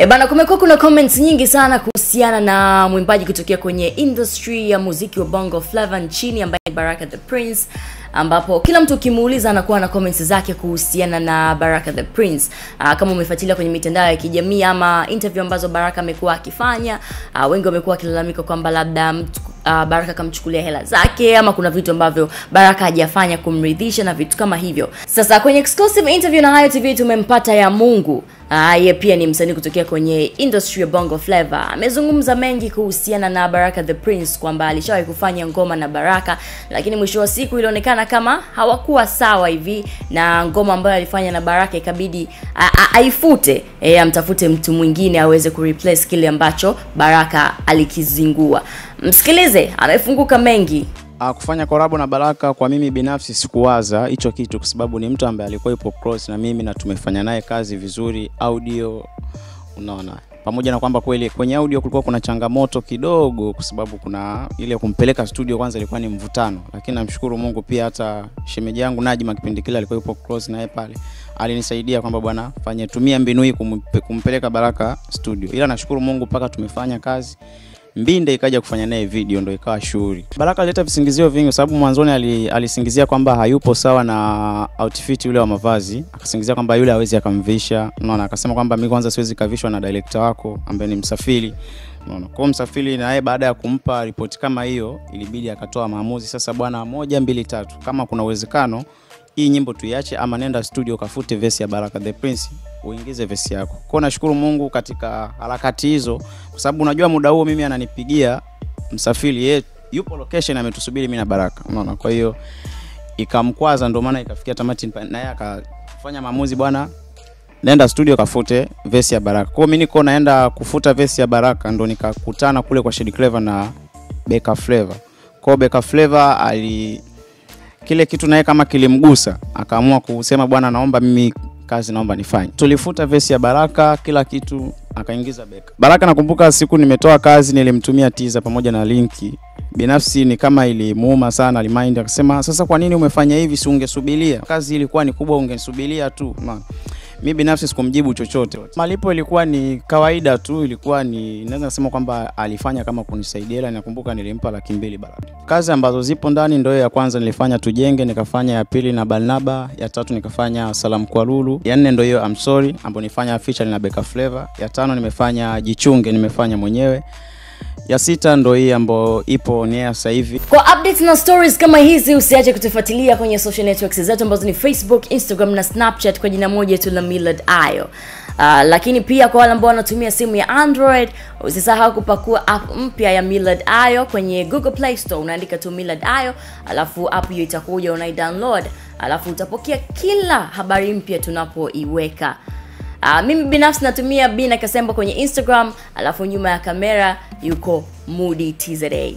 Bana, kumekuwa kuna comments nyingi sana kuhusiana na mwimbaji kutokea kwenye industry ya muziki wa Bongo Flava nchini ambaye ni Baraka the Prince, ambapo kila mtu ukimuuliza anakuwa na comments zake kuhusiana na Baraka the Prince. Kama umefuatilia kwenye mitandao ya kijamii ama interview ambazo Baraka amekuwa akifanya, wengi wamekuwa wakilalamika kwamba labda Baraka kamchukulia hela zake ama kuna vitu ambavyo Baraka hajafanya kumridhisha na vitu kama hivyo. Sasa kwenye exclusive interview na Hayo TV tumempata Ya Mungu. Yeye pia ni msanii kutokea kwenye industry ya Bongo Flava. Amezungumza mengi kuhusiana na Baraka the Prince, kwamba alishawahi kufanya ngoma na Baraka lakini mwisho wa siku ilionekana kama hawakuwa sawa hivi, na ngoma ambayo alifanya na Baraka ikabidi aifute, amtafute mtu mwingine aweze kureplace kile ambacho Baraka alikizingua. Msikilize, amefunguka mengi. Kufanya collab na Baraka kwa mimi binafsi sikuwaza hicho kitu, kwa sababu ni mtu ambaye alikuwa yupo close na mimi na tumefanya naye kazi vizuri audio, unaona. Pamoja na kwamba kweli kwenye audio kulikuwa kuna changamoto kidogo, kwa sababu kuna ile kumpeleka studio kwanza ilikuwa ni mvutano, lakini namshukuru Mungu pia hata shemeji yangu Najma kipindi kile alikuwa yupo close naye pale, alinisaidia kwamba bwana fanye tumia mbinu hii kumpeleka Baraka studio. Ila nashukuru Mungu paka tumefanya kazi, Mbinde ikaja kufanya naye video ndo ikawa shughuli. Baraka alileta visingizio vingi kwa sababu mwanzoni alisingizia kwamba hayupo sawa na outfit yule wa mavazi, akasingizia kwamba yule hawezi akamvisha, unaona, akasema kwamba mimi kwanza siwezi kavishwa na director wako ambaye ni Msafiri. Unaona, kwa Msafiri naye baada ya kumpa report kama hiyo ilibidi akatoa maamuzi sasa, bwana 1 2 3, kama kuna uwezekano hii nyimbo tuiache ama nenda studio kafute verse ya Baraka the Prince uingize verse yako. Kwa nashukuru Mungu katika harakati hizo, kwa sababu unajua muda huo mimi ananipigia Msafiri, yeye yupo location ametusubiri mimi na Baraka, unaona. Kwa hiyo ikamkwaza, ndio maana ikafikia tamati naye akafanya maamuzi, bwana nenda studio kafute verse ya Baraka. Kwa hiyo mimi niko naenda kufuta verse ya Baraka ndo nikakutana kule kwa Shady Clever na Beka Flava. Kwa Beka Flava ali kile kitu naye kama kilimgusa, akaamua kusema bwana naomba mimi kazi naomba nifanye. Tulifuta verse ya Baraka kila kitu akaingiza Beka. Baraka nakumbuka siku nimetoa kazi nilimtumia teaser pamoja na linki. Binafsi ni kama ilimuuma sana, alimind akasema sasa kwa nini umefanya hivi, si ungesubiria? Kazi ilikuwa ni kubwa, ungesubiria tu. Mimi binafsi sikumjibu chochote. Malipo ilikuwa ni kawaida tu, ilikuwa ni naweza kusema kwamba alifanya kama kunisaidia, ila nakumbuka nilimpa 200,000 Baraka. Kazi ambazo zipo ndani ndio ya kwanza nilifanya Tujenge, nikafanya ya pili na Barnaba, ya tatu nikafanya Salamu kwa Lulu, ya nne ndio hiyo I'm Sorry ambayo nilifanya feature na Beka Flava, ya tano nimefanya Jichunge nimefanya mwenyewe, ya sita ndo hii ambayo ipo ni sasa hivi. Kwa updates na stories kama hizi usiache kutufuatilia kwenye social networks zetu ambazo ni Facebook, Instagram na Snapchat kwa jina moja tu la Millard Ayo. Lakini pia kwa wale ambao wanatumia simu ya Android, usisahau kupakua app mpya ya Millard Ayo kwenye Google Play Store. Unaandika tu Millard Ayo, alafu app hiyo itakuja, unai-download, alafu utapokea kila habari mpya tunapoiweka. Mimi binafsi natumia Bina Kasembo kwenye Instagram, alafu nyuma ya kamera yuko Moody TZA.